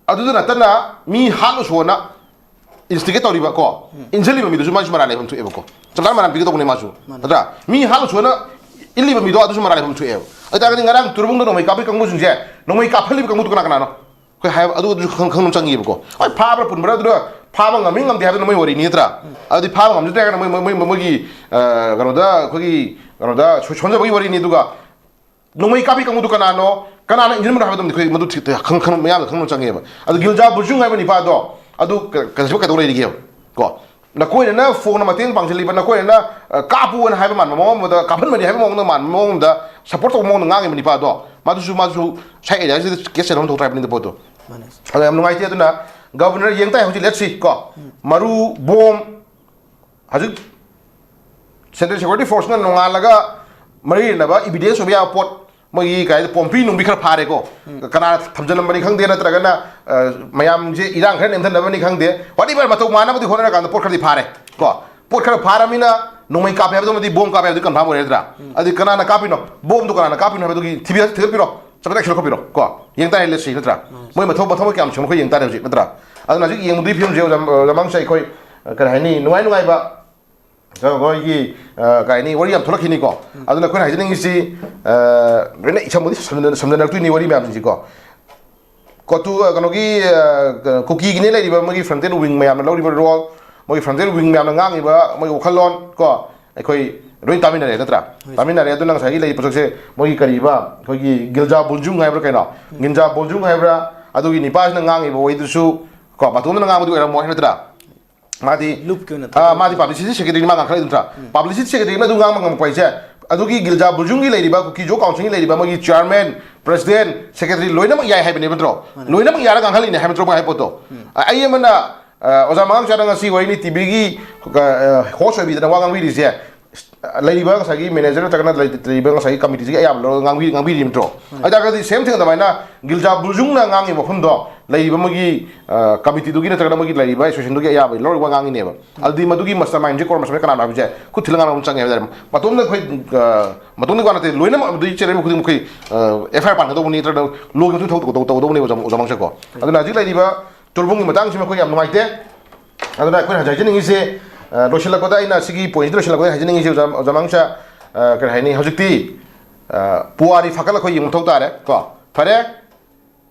ꯑꯗꯨꯗ ꯅꯠꯇꯅ ꯃꯤ ꯍꯥꯠꯂꯨꯁꯣꯅ instigate ꯇꯧꯔꯤꯕ ꯀꯣ, ꯏꯟꯁꯤꯜꯂꯤꯕ ꯃꯤꯗꯨꯁꯨ ꯃꯥꯁꯨ ꯃꯔꯥꯜ ꯂꯩꯐꯝ ꯊꯣꯛꯑꯦꯕꯀꯣ꯫ ꯆꯞ ꯆꯥꯅ ꯃꯔꯥꯜ ꯄꯤꯒꯗꯧꯕꯅꯦ ꯃꯥꯁꯨ꯫ ꯅꯠꯇ꯭ꯔꯥ? ꯃꯤ ꯍꯥꯠꯂꯨꯁꯣꯅ ꯏꯜꯂꯤꯕ ꯃꯤꯗꯣ ꯑꯗꯨꯁꯨ ꯃꯔꯥꯜ ꯂꯩꯐꯝ ꯊꯣꯛꯑꯦꯕ꯫ ꯑꯗꯨ ꯇꯥꯔꯒꯗꯤ ꯉꯔꯥꯡ ꯇꯨꯔꯕꯨꯡꯗ ꯅꯣꯡꯃꯩ ꯀꯥꯞꯄꯤ ꯀꯥꯡꯕꯨꯁꯤꯡꯁꯦ, ꯅꯣꯡꯃꯩ ꯀꯥꯞꯍꯜꯂꯤꯕ ꯀꯥꯡꯕꯨꯗꯨ ꯀꯅꯥ ꯀꯅꯥꯅꯣ? ꯑꯩꯈꯣꯏ ꯍꯥꯏꯕ ꯑꯗꯨ, ꯑꯗꯨꯁꯨ ꯈꯪ-, ꯈꯪꯕ ꯆꯪꯉꯤꯕꯀꯣ꯫ ꯍꯣꯏ, ꯐꯥꯕ꯭ꯔꯥ ꯄꯨꯟꯕ꯭ꯔꯥ ꯑꯗꯨꯅ ꯐꯥꯕ ꯉꯝꯃꯤ ꯉꯝꯗꯦ ꯍꯥꯏꯕꯗꯨꯅ ꯃꯣꯏ ꯋꯥꯔꯤꯅꯤ ꯅꯠꯇ꯭ꯔꯥ? ꯑꯗꯨꯗꯤ ꯐꯥꯕ ꯉꯝꯖꯗ꯭ꯔꯦ ꯍꯥꯏꯔꯒꯅ ꯃꯣꯏ, ꯃꯣꯏ, ꯃꯣꯏ, ꯃꯣꯏꯒꯤ, ꯑ, ꯀꯩꯅꯣꯗ, ꯑꯩꯈꯣꯏꯒꯤ ꯀꯩꯅꯣꯗ ꯁꯣ-, ꯁꯣꯟꯖꯕꯒꯤ ꯋꯥꯔꯤꯅꯤ꯫ ꯑꯗꯨꯒ ꯅꯣꯡꯃꯩ ꯀꯥꯞꯄꯤ ꯀꯥꯡꯕꯨꯗꯨ ꯀꯅꯥꯅꯣ, ꯀꯅꯥꯅ ꯏꯟꯖꯤꯟꯕꯅꯣ ꯍꯥꯏꯕꯗꯨꯝꯗꯤ ꯑꯩꯈꯣꯏ ꯃꯗꯨ ꯊꯤ-, ꯈꯪ-, ꯈꯪ-, ꯃꯌꯥꯝꯅ ꯈꯪꯕ ꯆꯪꯉꯦꯕ꯫ ꯑꯗꯨ ꯒꯤꯜꯖꯥ ꯕꯨꯖꯨꯡ ꯍꯥꯏꯕ ꯅꯤꯄꯥꯗꯣ ꯑꯗꯨ ꯀ-, ꯀꯩꯁꯨ ꯀꯩꯗꯧ ꯂꯩꯔꯤꯒꯦꯕ? ꯀꯣ, ꯅꯈꯣꯏꯅꯅ ꯐꯣꯡꯅ ꯃꯇꯦꯡ ꯄꯥꯡꯁꯤꯜꯂꯤꯕ, ꯅꯈꯣꯏꯅ, ꯑ, ꯀꯥꯞꯄꯨꯅ ꯍꯥꯏꯕ ꯃꯥꯟꯕ ꯃꯑꯣꯡ ꯑꯃꯗ, ꯀꯥꯞꯍꯟꯕꯅꯤ ꯍꯥꯏꯕ ꯃꯑꯣꯡꯗ ꯃꯥꯟꯕ ꯃꯑꯣꯡ ꯑꯃꯗ, ꯁꯞꯄꯣꯔꯠ ꯇꯧꯕ ꯃꯑꯣꯡꯗ ꯉꯥꯡꯉꯤꯕ ꯅꯤꯄꯥꯗꯣ, ꯃꯗꯨꯁꯨ, ꯃꯥꯁꯨ ꯁꯥꯏ ꯑꯦꯔꯤꯌꯥꯁꯤꯗ ꯀꯦꯁ ꯆꯠꯍꯟ ꯊꯣꯛꯇ꯭ꯔꯥ ꯍꯥꯏꯕꯅꯤꯗ ꯄꯣꯠꯇꯣ꯫ ꯃꯥꯅꯦ꯫ ꯑꯗꯣ ꯌꯥꯝ ꯅꯨꯡꯉꯥꯏꯇꯦ꯫ ꯑꯗꯨꯅ ꯒꯕꯔꯅꯔ ꯌꯦꯡ ꯇꯥꯏ ꯍꯧꯖꯤꯛ, let's see ꯀꯣ꯫ ꯃꯔꯨ ꯕꯣꯝ ꯍꯧꯖꯤꯛ ꯁꯦꯟꯇ꯭ꯔꯦꯜ ꯁꯦꯀ꯭ꯌꯨꯔꯤꯇꯤ ꯐꯣꯔꯁꯅ ꯅꯣꯡꯉꯥꯜꯂꯒ ꯃꯔꯤ ꯂꯩꯅꯕ ꯏꯕꯤꯗꯦꯟꯁ ꯑꯣꯏꯕ ꯌꯥꯕ ꯄꯣꯠ, ꯃꯣꯏꯒꯤ ꯀꯥꯏꯗ ꯄꯣꯝꯄꯤ ꯅꯨꯡꯕꯤ ꯈꯔ ꯐꯥꯔꯦꯀꯣ꯫ ꯀꯅꯥ ꯊꯝꯖꯤꯜꯂꯝꯕꯅꯤ ꯈꯪꯗꯦ, ꯅꯠꯇ꯭ꯔꯒꯅ, ꯑ, ꯃꯌꯥꯝꯁꯦ ꯏꯔꯥꯡ ꯈꯔ ꯅꯦꯝꯊꯅꯕꯅꯤ ꯈꯪꯗꯦ, whatever, ꯃꯇꯧ ꯃꯥꯟꯅꯕꯗꯤ ꯍꯣꯠꯅꯔꯀꯥꯟꯗ ꯄꯣꯠ ꯈꯔꯗꯤ ꯐꯥꯔꯦ ꯀꯣ꯫ ꯄꯣꯠ ꯈꯔ ꯐꯥꯔꯃꯤꯅ ꯅꯣꯡꯃꯩ ꯀꯥꯞꯄꯦ ꯍꯥꯏꯕꯗꯨꯃꯗꯤ, ꯕꯣꯝ ꯀꯥꯞꯄꯦ ꯍꯥꯏꯕꯗꯨ ꯀꯟꯐꯥꯔꯝ ꯑꯣꯏꯔꯦ ꯅꯠꯇ꯭ꯔꯥ? ꯑꯗꯨꯗꯤ ꯀꯅꯥꯅ ꯀꯥꯞꯄꯤꯅꯣ? ꯕꯣꯝꯗꯨ ꯀꯅꯥꯅ ꯀꯥꯞꯄꯤꯅꯣ ꯍꯥꯏꯕꯗꯨꯒꯤ ꯊꯤꯕꯤ-, ꯊꯤꯒꯠꯄꯤꯔꯣ, ꯆꯞ ꯆꯥꯅ action ꯂꯧꯈꯠꯄꯤꯔꯣ ꯀꯣ꯫ ꯌꯦꯡ ꯇꯥꯔꯦ, let's see ꯅꯠꯇ꯭ꯔꯥ? ꯃꯣꯏ ꯃꯊꯧ, ꯃꯊꯧ ꯀꯌꯥꯝ ꯁꯦꯝꯕ ꯑꯩꯈꯣꯏ ꯌꯦꯡ ꯇꯥꯔꯦ ꯍꯧꯖꯤꯛ ꯅꯠꯇ꯭ꯔꯥ? ꯑꯗꯨꯅ ꯍꯧꯖꯤꯛ ꯌꯦꯡꯕꯗꯨꯒꯤ ꯐꯤꯕꯝꯁꯦ ꯑꯣꯖꯥ, ꯑꯣꯖꯥ ꯃꯥꯡꯁꯥ, ꯑꯩꯈꯣꯏ, ꯑ, ꯀꯔꯤ ꯍꯥꯏꯅꯤ, ꯅꯨꯡꯉꯥꯏ ꯅꯨꯡꯉꯥꯏꯕ, ꯑꯩꯈꯣꯏꯒꯤ, ꯑ, ꯀꯔꯤ ꯍꯥꯏꯅꯤ, ꯋꯥꯔꯤ ꯌꯥꯝ ꯊꯣꯛꯂꯛꯈꯤꯅꯤꯀꯣ꯫ ꯑꯗꯨꯅ ꯑꯩꯈꯣꯏꯅ ꯍꯥꯏꯖꯅꯤꯡꯉꯤꯁꯤ, ꯑ, ꯂꯣꯏꯅ ꯏꯁꯝꯕꯨꯗꯤ ꯁꯝꯖꯟꯅ-, ꯁꯝꯖꯟꯅꯔꯛꯇꯣꯏꯅꯤ ꯋꯥꯔꯤ ꯃꯌꯥꯝꯁꯤꯡꯁꯤꯀꯣ꯫ ꯀꯣꯇꯨ, ꯑ, ꯀꯩꯅꯣꯒꯤ, ꯑ, ꯀ-, ꯀꯨꯀꯤꯒꯤꯅꯦ ꯂꯩꯔꯤꯕ ꯃꯣꯏꯒꯤ frontal wing ꯃꯌꯥꯝꯅ ꯂꯧꯔꯤꯕ role, ꯃꯣꯏꯒꯤ frontal wing ꯃꯌꯥꯝꯅ ꯉꯥꯡꯉꯤꯕ ꯃꯣꯏꯒꯤ ꯋꯥꯈꯜꯂꯣꯟ ꯀꯣ, ꯑꯩꯈꯣꯏ ꯂꯣꯏ ꯇꯥꯃꯤꯟꯅꯔꯦ ꯅꯠꯇ꯭ꯔꯥ? ꯍꯣꯏ꯫ ꯇꯥꯃꯤꯟꯅꯔꯦ꯫ ꯑꯗꯨꯅ ꯉꯁꯥꯏꯒꯤ ꯂꯩꯔꯤꯕ ꯄꯣꯠꯁꯛꯁꯦ ꯃꯣꯏꯒꯤ ꯀꯔꯤꯕ, ꯑꯩꯈꯣꯏꯒꯤ ꯒꯤꯜꯖꯥ ꯕꯨꯟꯖꯨꯡ ꯍꯥꯏꯕ꯭ꯔꯥ ꯀꯩꯅꯣ? ꯒꯤꯟꯖꯥ ꯕꯨꯟꯖꯨꯡ ꯍꯥꯏꯕ꯭ꯔꯥ? ꯑꯗꯨꯒꯤ ꯅꯤꯄꯥꯁꯤꯅ ꯉꯥꯡꯉꯤꯕ ꯋꯥꯍꯩꯗꯨꯁꯨ ꯀꯣ, ꯃꯇꯣꯝꯇꯅ ꯉꯥꯡꯕꯗꯤ ꯑꯣꯏꯔꯝꯃꯣꯏ ꯅꯠꯇ꯭ꯔꯥ? ꯃꯥꯗꯤ, ꯂꯨꯞꯀꯤ ꯑꯣꯏꯅ ꯑꯥ, ꯊꯥꯗꯣꯛꯄ꯫ ꯃꯥꯗꯤ publicity secretary ꯃꯥ ꯉꯥꯡꯈꯠꯂꯛꯏ ꯅꯠꯇ꯭ꯔꯥ? Publicity secretary ꯅ ꯑꯗꯨ ꯉꯥꯡꯕ ꯉꯝꯃꯛꯄ ꯍꯥꯏꯁꯦ, ꯑꯗꯨꯒꯤ ꯒꯤꯜꯖꯥ ꯕꯨꯖꯨꯡꯒꯤ ꯂꯩꯔꯤꯕ, ꯀꯨꯀꯤ ꯖꯣ council ꯒꯤ ꯂꯩꯔꯤꯕ ꯃꯣꯏꯒꯤ chairman, ꯄ꯭ꯔꯦꯁꯤꯗꯦꯟ, ꯁꯦꯀ꯭ꯔꯦꯇꯔꯤ ꯂꯣꯏꯅꯃꯛ ꯌꯥꯏ ꯍꯥꯏꯕꯅꯦꯕ ꯅꯠꯇ꯭ꯔꯣ? ꯃꯥꯅꯦ꯫ ꯂꯣꯏꯅꯃꯛ ꯌꯥꯔꯒ ꯉꯥꯡꯍꯜꯂꯤꯅꯦ ꯍꯥꯏꯕ ꯅꯠꯇ꯭ꯔꯣ ꯃꯥ ꯍꯥꯏ ꯄꯣꯠꯇꯣ? ꯎꯝ꯫ ꯑ, ꯑꯩ ꯑꯃꯅ, ꯑ, ꯑꯣꯖꯥ ꯃꯉꯥꯡ ꯆꯥꯅ ꯉꯁꯤ ꯋꯥꯔꯤꯅꯤ ꯇꯤꯚꯤꯒꯤ, ꯑ, ꯑ, ꯍꯣꯁ ꯑꯣꯏꯕꯤꯗꯅ ꯋꯥ ꯉꯥꯡꯕꯤꯔꯤꯁꯦ, ꯑ, ꯂꯩꯔꯤꯕ ꯉꯁꯥꯏꯒꯤ ꯃꯦꯅꯦꯖꯔ ꯅꯠꯇ꯭ꯔꯒꯅ ꯂꯩ-, ꯂꯩꯔꯤꯕ ꯉꯁꯥꯏꯒꯤ ꯀꯃꯤꯇꯤꯁꯤꯒꯤ ꯑꯌꯥꯕ ꯂꯧꯔꯒ ꯉꯥꯡꯕꯤ-, ꯉꯥꯡꯕꯤꯔꯤ ꯅꯠꯇ꯭ꯔꯣ? ꯎꯝ꯫ ꯑꯗꯨ ꯇꯥꯔꯒꯗꯤ ꯁꯦꯝ ꯊꯦꯡ ꯑꯗꯨꯃꯥꯏꯅ ꯒꯤꯜꯖꯥ ꯕꯨꯔꯖꯨꯡꯅ ꯉꯥꯡꯉꯤꯕ ꯋꯥꯐꯝꯗꯣ ꯂꯩꯔꯤꯕ ꯃꯣꯏꯒꯤ, ꯑ, ꯀꯃꯤꯇꯤꯗꯨꯒꯤ ꯅꯠꯇ꯭ꯔꯒꯅ ꯃꯣꯏꯒꯤ ꯂꯩꯔꯤꯕ ꯑꯦꯁꯣꯁꯤꯌꯦꯁꯟꯗꯨꯒꯤ ꯑꯌꯥꯕ ꯂꯧꯔꯒ ꯉꯥꯡꯉꯤꯅꯦꯕ꯫ ꯑꯗꯨꯗꯤ ꯃꯗꯨꯒꯤ ꯃꯁꯇꯔ ꯃꯥꯏꯟꯁꯦ, ꯀꯣꯔ ꯃꯁꯇꯔ ꯃꯥꯏꯟ ꯀꯅꯥꯅꯣ ꯍꯥꯏꯕꯁꯦ ꯈꯨꯠ ꯊꯤꯜꯂ ꯉꯥꯡꯅꯕ ꯑꯃ ꯆꯪꯉꯦ ꯍꯥꯏꯕ ꯇꯥꯔꯦ꯫ ꯃꯇꯣꯝꯗ ꯑꯩꯈꯣꯏ, ꯑ, ꯃꯇꯣꯝꯗꯒꯤ ꯋꯥ ꯅꯠꯇꯦ, ꯂꯣꯏꯅꯃꯛ ꯑꯗꯨꯗꯒꯤ ꯆꯦꯟꯅꯔꯤꯕ ꯈꯨꯗꯤꯡꯃꯛ ꯑꯩꯈꯣꯏ, ꯑ, ꯑꯦꯐ ꯑꯥꯏ ꯑꯥꯔ ꯄꯥꯟꯒꯗꯧꯕꯅꯤ, ꯅꯠꯇ꯭ꯔꯒꯅ ꯂꯣꯒꯤ ꯃꯇꯨꯡ ꯊꯧ-, ꯇꯧ-, ꯇꯧꯒꯗꯧꯕꯅꯦꯕ ꯑꯣꯖꯥ, ꯑꯣꯖꯥ ꯃꯉꯥꯡꯁꯦꯀꯣ꯫ ꯑꯗꯨꯅ ꯍꯧꯖꯤꯛ ꯂꯩꯔꯤꯕ ꯇꯣꯔꯕꯨꯡꯒꯤ ꯃꯇꯥꯡꯁꯤꯃ ꯑꯩꯈꯣꯏ ꯌꯥꯝ ꯅꯨꯡꯉꯥꯏꯇꯦ꯫ ꯑꯗꯨꯅ ꯑꯩꯈꯣꯏꯅ ꯍꯧꯖꯤꯛ ꯍꯥꯏꯖꯅꯤꯡꯉꯤꯁꯦ, ꯑ, ꯂꯣꯏꯁꯤꯜꯂꯛꯄꯗ ꯑꯩꯅ ꯁꯤꯒꯤ ꯄꯣꯏꯟꯁꯤꯗ ꯂꯣꯏꯁꯤꯜꯂꯛꯄꯗ ꯑꯩꯅ ꯍꯥꯏꯖꯅꯤꯡꯉꯤꯁꯦ ꯑꯣꯖꯥ, ꯑꯣꯖꯥ ꯃꯉꯥꯡꯁꯦ, ꯑ, ꯀꯔꯤ ꯍꯥꯏꯅꯤ, ꯍꯧꯖꯤꯛꯇꯤ, ꯑ, ꯄꯨꯋꯥꯔꯤ ꯐꯥꯒꯠꯂꯒ ꯑꯩꯈꯣꯏ ꯌꯦꯡꯕ ꯃꯊꯧ ꯇꯥꯔꯦ ꯀꯣ꯫ ꯐꯔꯦ,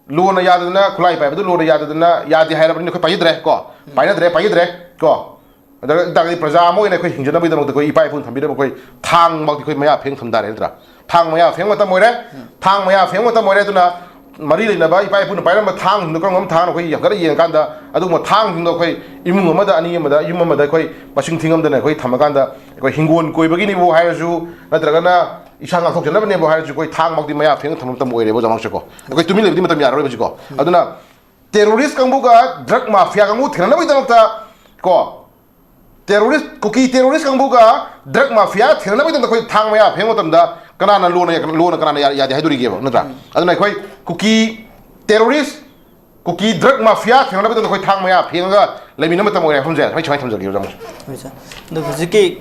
ꯂꯣꯅ ꯌꯥꯗꯗꯅ, ꯈꯨꯠꯂꯥꯏ ꯄꯥꯏꯕꯗꯨ ꯂꯣꯅ ꯌꯥꯗꯗꯅ ꯌꯥꯗꯦ ꯍꯥꯏꯔꯕꯅꯤꯅ ꯑꯩꯈꯣꯏ ꯄꯥꯏꯖꯗ꯭ꯔꯦ ꯀꯣ, ꯎꯝ꯫ ꯄꯥꯏꯅꯗ꯭ꯔꯦ, ꯄꯥꯏꯖꯗ꯭ꯔꯦ ꯀꯣ꯫ ꯑꯗꯨ ꯑꯣꯏ ꯇꯥꯔꯒꯗꯤ ꯄ꯭ꯔꯖꯥ ꯑꯃ ꯑꯣꯏꯅ ꯑꯩꯈꯣꯏ ꯍꯤꯡꯖꯅꯕꯒꯤꯗꯃꯛꯇ ꯑꯩꯈꯣꯏ ꯏꯄꯥ ꯏꯄꯨꯅ ꯊꯝꯕꯤꯔꯝꯕ ꯑꯩꯈꯣꯏ ꯊꯥꯡꯃꯛꯇꯤ ꯑꯩꯈꯣꯏ ꯃꯌꯥ ꯐꯦꯡ ꯊꯝ ꯇꯥꯔꯦ ꯅꯠꯇ꯭ꯔꯥ? ꯊꯥꯡ ꯃꯌꯥ ꯐꯦꯡ ꯃꯇꯝ ꯑꯣꯏꯔꯦ꯫ ꯎꯝ꯫ ꯊꯥꯡ ꯃꯌꯥ ꯐꯦꯡ ꯃꯇꯝ ꯑꯣꯏꯔꯦ꯫ ꯑꯗꯨꯅ ꯃꯔꯤ ꯂꯩꯅꯕ ꯏꯄꯥ ꯏꯄꯨꯅ ꯄꯥꯏꯔꯝꯕ ꯊꯥꯡꯁꯤꯡꯗꯣ ꯀꯔꯝꯕ ꯊꯥꯡꯅꯣ ꯑꯩꯈꯣꯏ ꯌꯥꯝꯈꯠꯂ ꯌꯦꯡꯉꯀꯥꯟꯗ ꯑꯗꯨꯒꯨꯝꯕ ꯊꯥꯡꯁꯤꯡꯗꯣ ꯑꯩꯈꯣꯏ ꯏꯃꯨꯡ ꯑꯃꯗ, ꯑꯅꯤ ꯑꯃꯗ, ꯌꯨꯝ ꯑꯃꯗ ꯑꯩꯈꯣꯏ ꯃꯁꯤꯡ ꯊꯤꯉꯝꯗꯅ ꯑꯩꯈꯣꯏ ꯊꯝꯃꯀꯥꯟꯗ ꯑꯩꯈꯣꯏ ꯍꯤꯡꯒꯣꯜ ꯀꯣꯏꯕꯒꯤꯅꯤꯕꯨ ꯍꯥꯏꯔꯁꯨ ꯅꯠꯇ꯭ꯔꯒꯅ ꯏꯁꯥ ꯉꯥꯛꯊꯣꯛꯆꯅꯕꯅꯦꯕꯨ ꯍꯥꯏꯔꯁꯨ ꯑꯩꯈꯣꯏ ꯊꯥꯡꯃꯛꯇꯤ ꯃꯌꯥ ꯐꯦꯡ ꯊꯝꯕ ꯃꯇꯝ ꯑꯣꯏꯔꯦꯕ ꯑꯣꯖꯥ ꯃꯉꯥꯡꯁꯦꯀꯣ꯫ ꯑꯩꯈꯣꯏ ꯇꯨꯃꯤꯟ ꯂꯩꯕꯗꯤ ꯃꯇꯝ ꯌꯥꯔꯔꯣꯏꯕ ꯍꯧꯖꯤꯛꯀꯣ꯫ ꯑꯗꯨꯅ ꯇꯦꯔꯣꯔꯤꯁ ꯀꯥꯡꯕꯨꯒ ꯗ꯭ꯔꯒ ꯃꯥꯐꯤꯌꯥ ꯀꯥꯡꯕꯨ ꯊꯦꯡꯅꯅꯕꯒꯤꯗꯃꯛꯇ ꯀꯣ, ꯇꯦꯔꯣꯔꯤꯁ, ꯀꯨꯀꯤ ꯇꯦꯔꯣꯔꯤꯁ ꯀꯥꯡꯕꯨꯒ ꯗ꯭ꯔꯒ ꯃꯥꯐꯤꯌꯥ ꯊꯦꯡꯅꯅꯕꯒꯤꯗꯃꯛꯇ ꯑꯩꯈꯣꯏ ꯊꯥꯡ ꯃꯌꯥ ꯐꯦꯡꯕ ꯃꯇꯝꯗ ꯀꯅꯥꯅ ꯂꯣꯅ, ꯂꯣꯅ ꯀꯅꯥꯅ ꯌꯥ-, ꯌꯥꯗꯦ ꯍꯥꯏꯗꯣꯔꯤꯒꯦꯕ ꯅꯠꯇ꯭ꯔꯥ? ꯎꯝ꯫ ꯑꯗꯨꯅ ꯑꯩꯈꯣꯏ ꯀꯨꯀꯤ ꯇꯦꯔꯣꯔꯤꯁ, ꯀꯨꯀꯤ ꯗ꯭ꯔꯒ ꯃꯥꯐꯤꯌꯥ ꯊꯦꯡꯅꯅꯕꯒꯤꯗꯃꯛꯇ ꯑꯩꯈꯣꯏ ꯊꯥꯡ ꯃꯌꯥ ꯐꯦꯡꯉꯒ ꯂꯩꯃꯤꯟꯅꯕ ꯃꯇꯝ ꯑꯣꯏꯔꯦ ꯍꯥꯏꯕꯁꯦ ꯑꯩ ꯁꯨꯃꯥꯏꯅ ꯊꯝꯖꯒꯦ ꯑꯣꯖꯥ ꯃꯉꯥꯡꯁꯦ꯫ ꯍꯣꯏ ꯁꯥꯔ꯫ ꯑꯗꯣ ꯍꯧꯖꯤꯛꯀꯤ